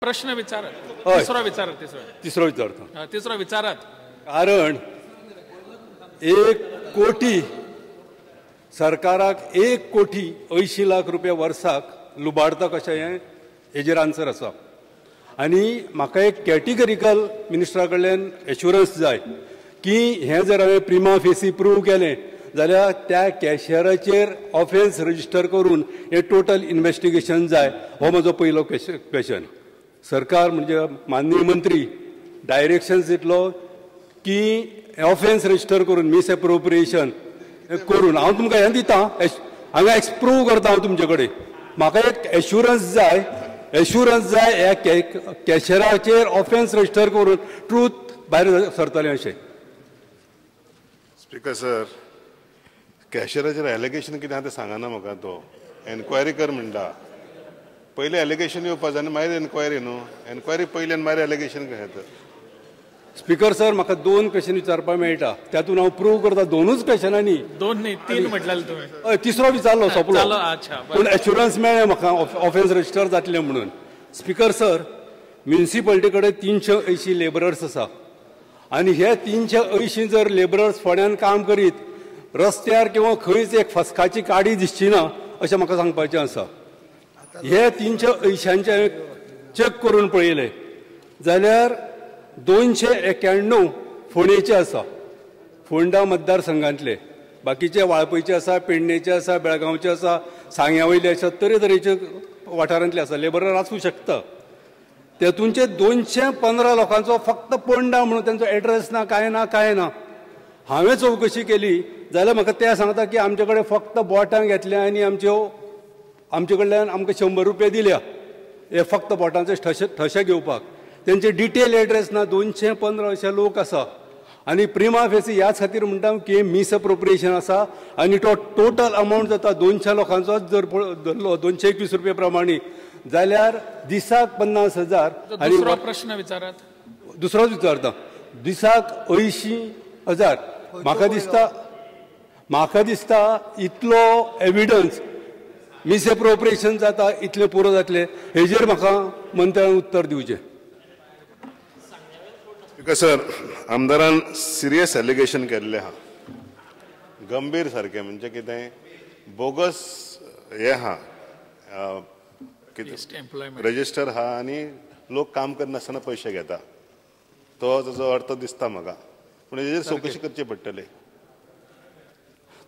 प्रश्न विचारात. तिसरो विचारात. तिसरो विचारता. तिसरो विचारात. कारण 1 कोटी सरकाराक 1,80,00,000 रुपया वर्साक लुबाडता कशें हें हेजेर आन्सर आसा. आनी म्हाका एक कॅटेगरिकल मिनिस्टरा कडल्यान एश्युरन्स जाय की हें जर हांवें प्रिमा फेसी प्रूव केलें जाल्यार त्या कॅशियराचेर ऑफेन्स रजिस्टर करून हें टोटल इन्वेस्टिगेशन जाय. हो म्हजो पयलो क्वेशन. सरकार म्हणजे माननीय मंत्री डायरेक्शन्स दितलो की ऑफेन्स रजिस्टर करून मिसएप्रोप्रिएशन करून हांव तुमकां हें दिता, हांगा प्रूव करता हांव तुमचे कडेन. म्हाका एक एश्युरन्स जाय, एश्युरन्स जाय ह्या कॅशराचेर ऑफेन्स रजिस्टर करून ट्रूथ भायर सरतलें अशें. स्पीकर सर, कॅशराचेर एलिगेशन कितें आहा तें सांगना म्हाका. तो एनक्वायरी कर म्हणटा. पयलें एलिगेशन येवपा जाय आनी मागीर एनक्वायरी न्हू. एनक्वायरी पयली आनी मागीर एलिगेशन कशें येता? स्पीकर सर, म्हाका 2 क्वेश्चन विचारपाक मेळटा, तातूंत हांव प्रूव करता दोनूच क्वेश्चनांनी. 2 न्ही 3 म्हटल्यार तुवें. हय, तिसरो विचारलो सोंपलो. पूण एश्युरन्स मेळ्ळें म्हाका ऑफेन्स रजिस्टर जातलें म्हणून. स्पीकर सर, म्युनिसिपालिटी कडेन 380 लेबरर्स आसा आनी हे 380 जर लेबरर्स फोंड्यान काम करीत रस्त्यार किंवा खंयच एक फस्काची काडी दिसची ना अशें म्हाका सांगपाचें आसा. हे 380 हांवें चॅक करून पळयलें जाल्यार 291 फोंडेचे आसा, फोंडा मतदारसंघांतले. बाकीचे वाळपयचे आसा, पेडणेचे आसा, बेळगांवचे आसा, सांग्या वयले आसा, तरेतरेचे वाठारांतले आसा. लेबरर आसूं शकता. तेतूंचे 215 लोकांचो फक्त पोंडा म्हणून तेंचो एड्रेस ना, कांय ना, कांय ना. हांवें चवकशी केली जाल्यार म्हाका ते सांगता की आमचे कडेन फक्त बोटां घेतल्या आनी आमचे कडल्यान आमकां 100 रुपया दिल्या हे फक्त बोटांचे ठशे घेवपाक. तेंचे डिटेल एड्रेस ना. 215 अशे लोक आसा आनी प्रिमा फेसी ह्याच खातीर म्हणटा की मिसअप्रोप्रिएशन आसा आनी तो टोटल अमावंट जाता 200 लोकांचोच जर धरलो 221 रुपया प्रमाणे जाल्यार दिसाक 50,000. आनी दुसरो प्रश्न विचारात. दुसरोच विचारता. दिसाक 80,000. म्हाका दिसता इतलो एविडन्स मिसएप्रोप्रिएशन जाता इतलें पुरो जातलें. हेजेर म्हाका मंत्र्यान उत्तर दिवचें. स्पीकर सर, आमदारान सिरियस एलिगेशन केल्लें आहा, गंभीर सारकें. म्हणजे कितें बोगस हें आहा, रजिस्टर आहा आनी लोक काम करनासतना पयशे घेता, तो ताजो अर्थ दिसता म्हाका. पूण हेजेर चवकशी करची पडटली.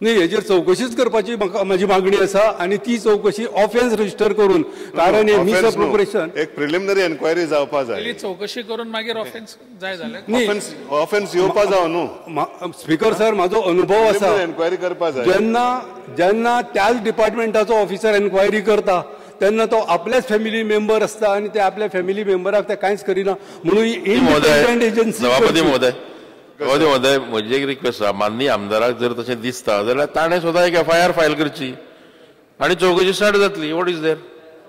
न्ही, हेजेर चवकशीच करपाची म्हाका म्हाजी मागणी आसा आनी ती चवकशी ऑफेन्स रजिस्टर करून, कारण हें मिसअप्रोप्रिएशन एक प्रिलिमिनरी एन्क्वायरी जावपा जाय. चवकशी करून मागीर ऑफेन्स जाय जाल्यार ऑफेन्स येवपा जाव न्हू. स्पीकर सर, म्हाजो अनुभव आसा. एन्क्वायरी करपा जाय. जेन्ना जेन्ना त्याच डिपार्टमेंटाचो ऑफिसर एन्क्वायरी करता तेन्ना तो आपल्याच फॅमिली मेंबर आसता आनी ते आपल्या फॅमिली मेंबराक ते कांयच करिना म्हणून इंडिपेंडंट एजन्सी. सभापती महोदय, महोदय, म्हजी एक रिक्वेस्ट आसा. माननीय आमदाराक जर तशें दिसता जाल्यार ताणें स्वता एक एफआयआर फायल करची आनी चवकशी स्टार्ट जातली. What is there,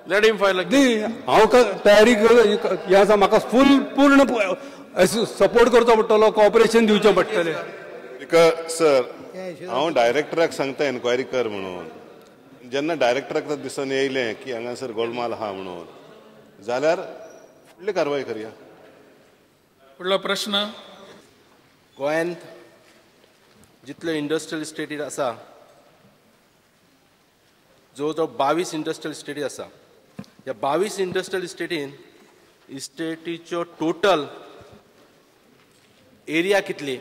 let him file. न्ही, हांव तयारी हें आसा, म्हाका फूल पूर्ण सपोर्ट करचो पडटलो, कॉपरेशन दिवचें पडटलें. स्पीकर सर, हांव डायरेक्टराक सांगता एन्क्वायरी कर म्हणून. जेन्ना डायरेक्टराक दिसून येयलें की हांगासर गोलमाल आहा म्हणून जाल्यार फुडली कारवाय करया. फुडलो प्रश्न. गोंयांत जितल्यो इंडस्ट्रियल इस्टेटी आसा, जवळ जवळ 22 इंडस्ट्रियल इस्टेटी आसा. ह्या 22 इंडस्ट्रियल इस्टेटीन इस्टेटीच्यो टोटल एरिया कितली,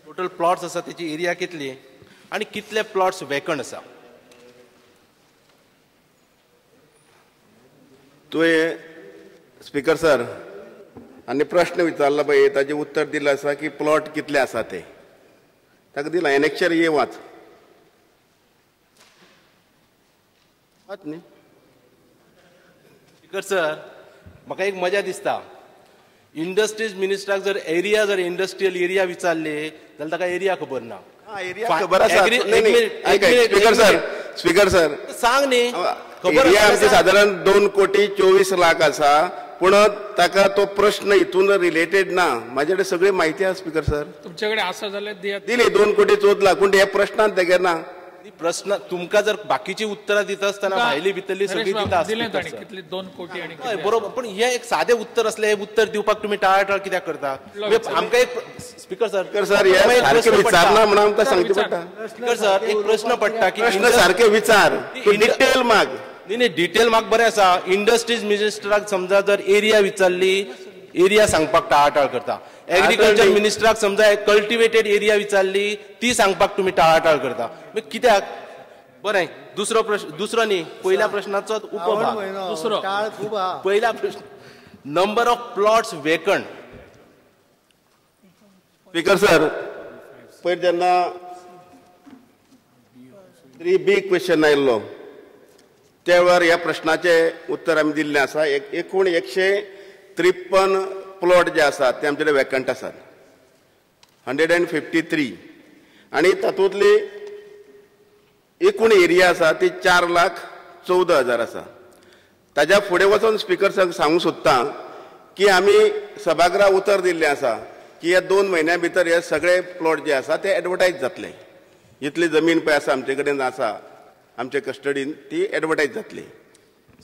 टोटल प्लॉट्स आसा तेची एरिया कितली आनी कितले प्लॉट्स वेकंट आसा? तुवें स्पीकर सर आनी प्रश्न विचारला पळय, ताजें उत्तर दिलें आसा की प्लॉट कितले आसा ते ताका दिलां. एनेक्शर ये वाच वाच न्ही. स्पीकर सर, म्हाका एक मजा दिसता. इंडस्ट्रीज मिनिस्टराक जर एरिया, जर इंडस्ट्रियल एरिया विचारली जाल्यार ताका एरिया खबर ना. एरिया खबर आसा. स्पीकर सर, स्पीकर सर सांग न्ही. एरिया आमची सादारण 2,24,00,000 आसा, पूण ताका तो प्रश्न हितून रिलेटेड ना. म्हाजे कडेन सगळी म्हायती आसा स्पीकर सर. तुमचे कडेन आसा जाल्यार दियात. दिली 2,14,00,000, पूण ह्या प्रश्नान तेगेर ना. प्रश्न तुमकां जर बाकीची उत्तरां दिता आसतना भायली भितरली सगळी दिता. कितली 2 कोटी आणि बरोबर, पण हे एक साधे उत्तर असले हे उत्तर दिवपाक तुमी टाळाटाळ कित्याक करता? आमकां एक स्पीकर सर सर विचारना म्हणून आमकां सांगचें पडटा. स्पीकर सर एक प्रश्न पडटा की प्रश्न सारके विचार, डिटेल माग. न्ही न्ही डिटेल माग बरें आसा. इंडस्ट्रीज मिनिस्टराक समजा जर एरिया विचारली, एरिया सांगपाक टाळाटाळ करता. एग्रीकल्चर मिनिस्टराक समजा कल्टिवेटेड एरिया विचारली, ती सांगपाक तुमी टाळाटाळ करता. कित्याक? बरें, दुसरो प्रश्न, दुसरो न्ही, पयल्या प्रश्नाचो उपभाग दुसरो. पयल्या प्रश्न, number of plots vacant. Speaker sir, पयर जेन्ना 3B question आयिल्लो त्या वेळार ह्या प्रश्नाचें उत्तर आमी दिल्लें आसा. एकूण 153 प्लॉट जे आसात ते आमचे वेकंट आसात, 153. आनी तातूंतली एकूण एरिया आसा ती 4,14,000 आसा. ताज्या फुडें वचून स्पीकर सर सांगूंक सोदता की आमी सभागृहाक उतर दिल्लें आसा की ह्या 2 म्हयन्या भितर हे सगळे प्लॉट जे आसा ते एडवर्टायज जातले. इतली जमीन पळय आसा आमचे कडेन आसा आमचे कस्टडीन, ती एडवर्टायज जातली.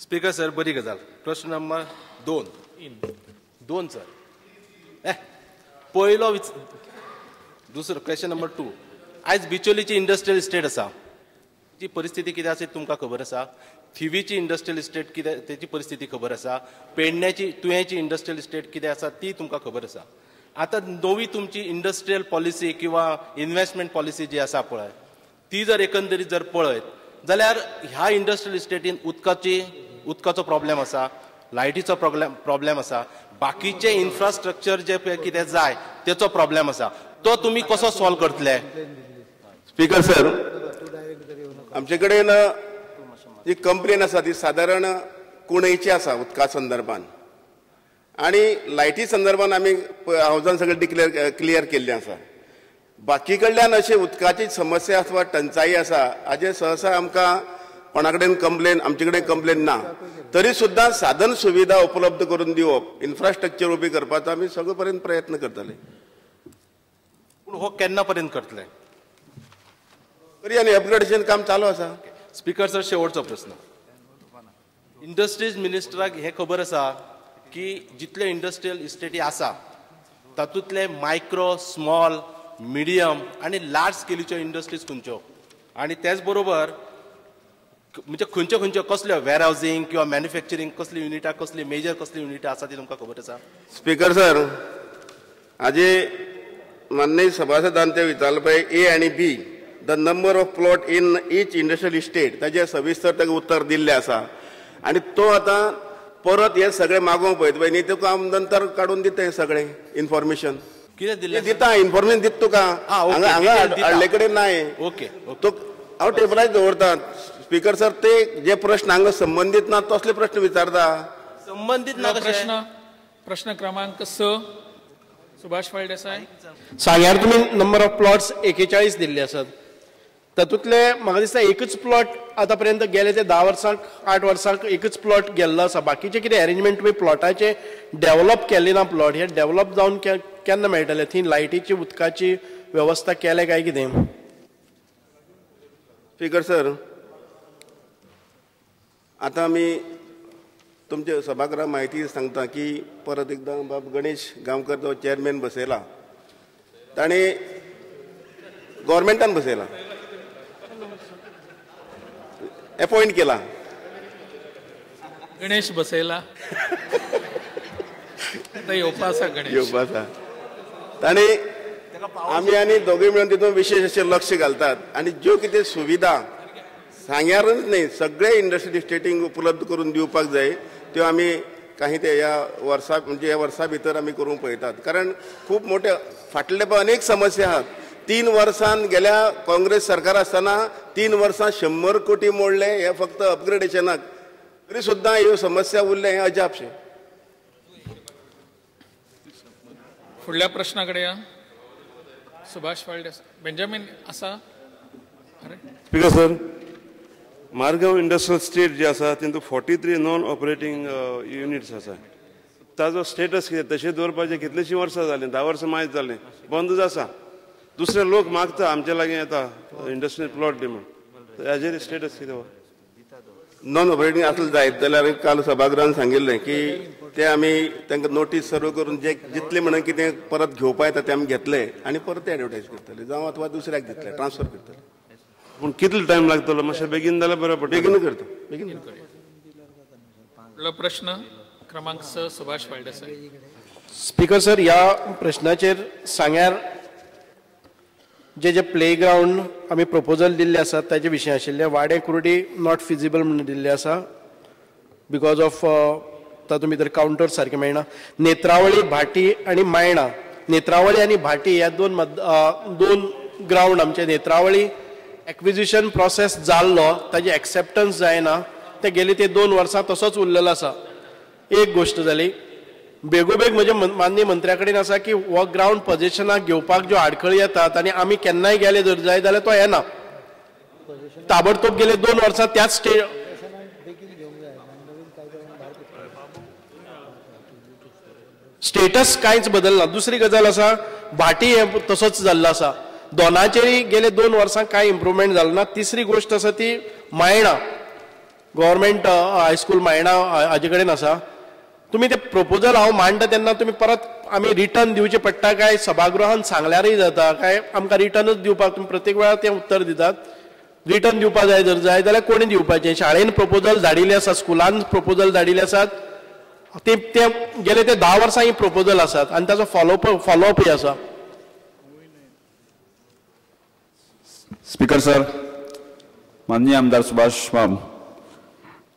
स्पीकर सर बरी गजाल. प्रश्न नंबर 2 2 सर. पयलो दुसरो क्वेश्चन नंबर 2. आयज बिचोलीची इंडस्ट्रियल इस्टेट आसा, ती परिस्थिती कितें आसा तुमकां खबर आसा. थिवीची इंडस्ट्रियल इस्टेट कितें तेची परिस्थिती खबर आसा. पेडण्याची तुयेंची इंडस्ट्रियल इस्टेट कितें आसा ती तुमकां खबर आसा. आतां नवी तुमची इंडस्ट्रियल पॉलिसी किंवा इन्व्हेस्टमेंट पॉलिसी जी आसा पळय, ती जर एकंदरीत जर पळयत जाल्यार ह्या इंडस्ट्रियल इस्टेटीन उदकाचो प्रॉब्लेम आसा, लायटीचो प्रॉब्लेम आसा, बाकीचे इन्फ्रास्ट्रक्चर जे कितें जाय तेचो प्रॉब्लेम आसा. तो तुमी कसो सॉल्व करतले? स्पीकर सर, आमचे कडेन जी कंप्लेन आसा ती सादारण कुणयची आसा उदका संदर्भान आनी लायटी संदर्भान आमी हावजान सगळें डिक्लेअर क्लियर केल्लें आसा. बाकी कडल्यान अशी उदकाची समस्या अथवा टंचाई आसा हाजे सहसा आमकां कोणा कडेन कंप्लेन, आमचे कडेन कंप्लेन ना. तरी सुद्दां साधन सुविधा उपलब्ध करून दिवप, इन्फ्रास्ट्रक्चर उबी करपाचो आमी सगळे पर्यंत प्रयत्न करतले. पूण हो केन्ना पर्यंत करतले? तरी आनी अपग्रेडेशन काम चालू आसा. स्पीकर सर शेवटचो प्रश्न. इंडस्ट्रीज मिनिस्टराक हें खबर आसा की जितले इंडस्ट्रियल इस्टेटी आसा तातूंतले मायक्रो, स्मॉल, मिडियम आनी लार्ज स्केलीच्यो इंडस्ट्रीज खंयच्यो, आनी तेच बरोबर म्हणजे खंयच्यो खंयच्यो कसल्यो वेर हावजींग किंवा मॅन्युफॅक्चरींग कसली युनिटां, कसली मेजर कसली युनिटां आसा ती तुमकां खबर आसा? स्पीकर सर, आजे माननीय सभासदान ते विचारलें पळय ए आनी B, the number of plot in each industrial estate, ताजें सविस्तर ताका उत्तर दिल्लें आसा. आनी तो आतां परत हे सगळें मागोवंक पळयता पळय न्ही, तुका हांव नंतर काडून दिता हें सगळें इन्फॉर्मेशन. कितें दिलें? दिता इन्फॉर्मेशन दिता तुका, हांगा हांगा हाडले कडेन ना. ओके, तो हांव टेबलाचेर दवरता. स्पीकर सर, ते जे प्रश्न हांगा संबंदीत ना तसले प्रश्न विचारता. संबंदीत ना प्रश्न. प्रश्न क्रमांक 6, सुभाष फळदेसाय. सांग्यार तुमी नंबर ऑफ प्लॉट्स 41 दिल्ले आसात, तातूंतले म्हाका दिसता एकच प्लॉट आतां पर्यंत गेले ते 10 वर्सांक 8 वर्सांक एकच प्लॉट गेल्लो आसा. बाकीचे कितें अरेंजमेंट तुमी प्लॉटाचे डेवलप केले ना. प्लॉट हे डेवलप जावन केन्ना मेळटले? थंय लायटीची उदकाची वेवस्था केल्या काय कितें? स्पीकर सर, आतां आमी तुमच्या सभागृहाक म्हायती सांगता की परत एकदां बाब गणेश गांवकर जो चेअरमॅन बसयला ताणें गव्हर्मेंटान बसयला, अपॉइंट केला. गणेश बसयला, येवपा आसा गणेश, येवपा आसा. ताणें आमी आनी दोगूय मेळून तितून विशेश अशें लक्ष घालतात आनी ज्यो कितें सुविधा सांग्यारूच न्ही सगळे इंडस्ट्रियल इस्टेटींक उपलब्ध करून दिवपाक जाय त्यो आमी काही ते ह्या वर्सा म्हणजे ह्या वर्सा भितर आमी करूंक पळयतात. कारण खूब मोठे फाटले पण अनेक समस्या आहात. 3 वर्सान गेल्या काँग्रेस सरकार आसतना 3 वर्सां 100 कोटी मोडले हे फक्त अपग्रेडेशनाक, तरी सुद्दां ह्यो समस्या उरले हें अजापशें. फुडल्या प्रश्ना कडेन या. सुभाष फळदेसाय. बेंजामीन आसा? Speaker sir, Margao industrial estate जे आसा तातूंत 43 नॉन ऑपरेटींग युनिट्स आसा. ताजो स्टेटस कितें तशें दवरपाचें कितलींशीं वर्सां जालीं, 10 वर्सां मायज जालीं, बंदूच आसा. दुसरे लोक मागता आमचे लागीं येता इंडस्ट्रियल प्लॉट दी म्हूण. हाजेर स्टेटस कितें? नॉन ऑपरेटींग आसलें जायत जाल्यार काल सभागृहान सांगिल्लें की ते आमी तांकां नोटीस सर्व करून जे जितले म्हणून कितें परत घेवपा येता ते आमी घेतले आनी परत ते एडवर्टायज करतले जावं अथवा दुसऱ्याक दितले, ट्रान्सफर करतले. पूण कितलो टायम लागतलो? मातशें बेगीन जाल्यार बरें पडटा. बेगीन करता, बेगीन. फुडलो प्रश्न क्रमांक 6 सुभाष फळदेसाय. स्पीकर सर, ह्या प्रश्नाचेर सांग्यार जे जे प्ले ग्रावंड आमी प्रपोजल दिल्ले आसात ताजे विशीं आशिल्ले. वाडे कुर्डी not feasible म्हणून दिल्ले आसा because of तातूंत भितर कावंटर सारकें मेळना. नेत्रावळी, भाटी आनी मायणा, नेत्रावळी आनी भाटी ह्या दोन ग्रावंड आमचे. नेत्रावळी एक्विजिशन प्रोसेस जाल्लो, ताजी एक्सेप्टन्स जायना, ते गेले ते 2 वर्सां तसोच उरलेलो आसा. एक गोश्ट जाली. बेगोबेग म्हज्या माननीय मंत्र्या कडेन आसा की हो ग्रावंड पोजिशनाक घेवपाक ज्यो आडखळी येतात आनी आमी केन्नाय गेले जर जाय जाल्यार तो येना. ताबडतोब गेले 2 वर्सां त्याच स्टेटस कांयच बदलना. दुसरी गजाल आसा, भाटी हें तसोच जाल्लो आसा, दोनाचेरय गेले 2 वर्सां कांय इम्प्रुवमेंट जालो ना. तिसरी गोश्ट आसा ती मायणा, गव्हर्मेंट हायस्कूल मायणा हाजे कडेन आसा. तुमी ते प्रपोजल हांव मांडटा तेन्ना तुमी परत आमी रिटर्न दिवचें पडटा काय सभागृहान सांगल्यारय जाता काय आमकां रिटर्नच दिवपाक तुमी प्रत्येक वेळार तें उत्तर दितात? रिटर्न दिवपाक जाय जर जाय जाल्यार कोणी दिवपाचें? शाळेन प्रपोजल धाडिल्ले आसा, स्कुलान प्रपोजल धाडिल्ले आसात, ते गेले ते 10 वर्सां ही प्रपोजल आसात आनी ताचो फॉलोअपय आसा. स्पीकर सर, माननीय आमदार सुभाष बाब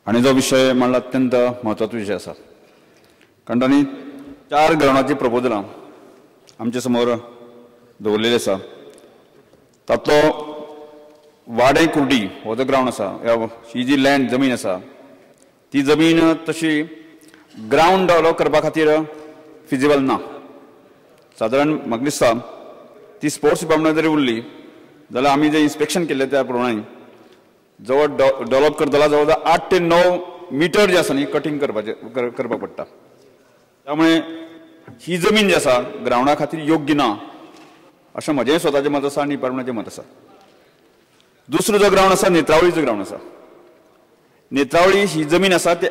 आनी जो विशय म्हणला अत्यंत म्हत्वाचो विशय आसा, कारण तांणी 4 ग्रावंडाची प्रपोजलां आमचे समोर दवरलेली आसा. तातूंतलो वाडे कुर्डी हो जो ग्रावंड आसा, ही जी लँड जमीन आसा ती जमीन तशी ग्रावंड डेवलप करपा खातीर फिजिबल ना. सादारण म्हाका दिसता ती स्पोर्ट्स डिपार्टमेंटान जरी उरली जाल्यार आमी जें इन्स्पेक्शन केल्लें त्या प्रमाणे जवळ डेवलप करतलो जवळ जवळ 8 ते 9 मिटर जे आसा न्ही कटींग करपाचें करपाक पडटा. त्यामुळे ही जमीन जी आसा ग्रावंडा खातीर योग्य ना अशें म्हजें स्वताचें मत आसा आनी डिपार्टमेंटाचें मत आसा. दुसरो जो ग्रावंड आसा नेत्रावळीचो ग्रावंड आसा. नेत्रावळी ही जमीन आसा ती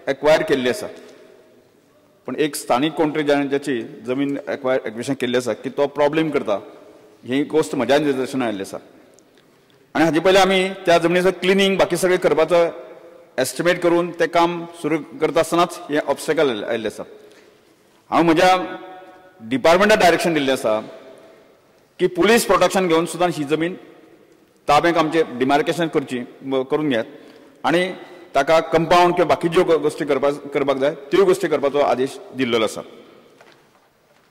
एक्वायर केल्ली आसा, पण एक स्थानीक कोण तरी ज्याची जमीन एक्विशन केल्ली आसा की तो प्रॉब्लेम करता ही गोश्ट म्हज्या निदर्शनाक आयिल्ली आसा. आनी हाजे पयलीं आमी त्या जमनीचो क्लिनींग बाकी सगळें करपाचो एस्टिमेट करून तें काम सुरू करता आसतनाच हें ऑब्स्टेकल आयिल्लें आसा. हांव म्हज्या डिपार्टमेंटाक डायरेक्शन दिल्लें आसा की पुलीस प्रोटेक्शन घेवन सुद्दां ही जमीन ताब्याक आमचें डिमार्केशन करची करून घेयात आनी ताका कंपावंड किंवा बाकी ज्यो गोश्टी करपाक जाय त्यो गोश्टी करपाचो आदेश दिल्लो आसा.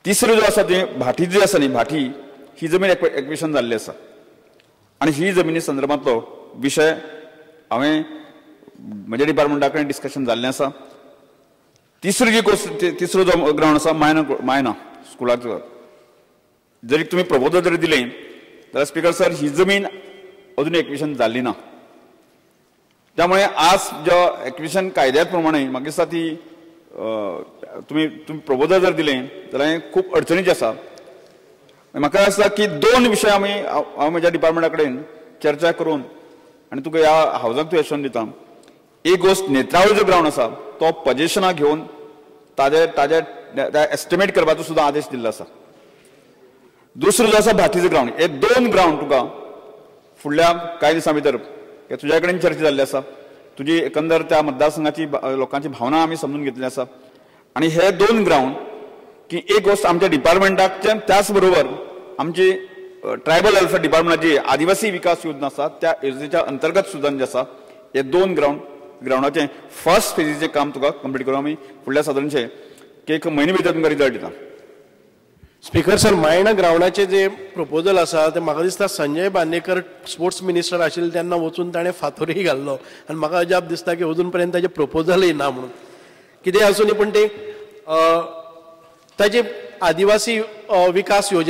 तिसरो जो आसा ती भाटी जी आसा न्ही, भाटी ही जमीन एक्विशन जाल्ली आसा आनी ही जमिनी संदर्भांतलो विशय हांवें म्हज्या डिपार्टमेंटा कडेन डिस्कशन जाल्लें आसा. तिसरी जी गोश्ट, तिसरो जो ग्रावंड आसा मायना, मायना स्कुलाचो जरी तुमी प्रपोजल जरी दिलें जाल्यार स्पीकर सर ही जमीन अजून एक्विशन जाल्ली ना. त्यामुळे आज जो एक्विशन कायद्या प्रमाणे म्हाका दिसता ती तुमी प्रपोजल जर दिलें जाल्यार खूब अडचणीचें आसा. म्हाका दिसता की 2 विशय आमी हांव म्हज्या डिपार्टमेंटा कडेन चर्चा करून आनी तुका ह्या हावजाक तूं एश्योरन्स दिता. एक गोश्ट नेत्रावळीचो ग्रावंड आसा तो पजेशनाक घेवन ताजे ताजे एस्टिमेट करपाचो सुद्दां आदेश दिल्लो आसा. दुसरो जो आसा भाटीचो ग्रावंड, हे 2 ग्रावंड तुका फुडल्या कांय दिसां भितर तुज्या कडेन चर्चा जाल्ली आसा. तुजी एकंदर त्या मतदारसंघाची लोकांची भावना आमी समजून घेतली आसा आनी हे 2 ग्रावंड की एक गोश्ट आमच्या डिपार्टमेंटाक त्याच बरोबर आमची ट्रायबल वेलफेअर डिपार्टमेंटाची आदिवासी विकास योजना आसा त्या योजनेच्या अंतर्गत सुद्दां जे आसा हे 2 ग्रावंडाचें फर्स्ट फेजीचें काम तुका कंप्लीट करून आमी फुडल्या सादारणशें की एक म्हयने भितर तुमकां रिजल्ट दिता. स्पीकर सर, मायणा ग्रावंडाचें जे प्रपोजल आसा तें म्हाका दिसता संजय बांदेकर स्पोर्ट्स मिनिस्टर आशिल्ले तेन्ना वचून ताणें फातोरय घाल्लो आनी म्हाका अजाप दिसता की अजून पर्यंत ताजें प्रपोजलय ना म्हणून. कितें आसूं न्ही, पूण तें ताजे आदिवासी विकास योजने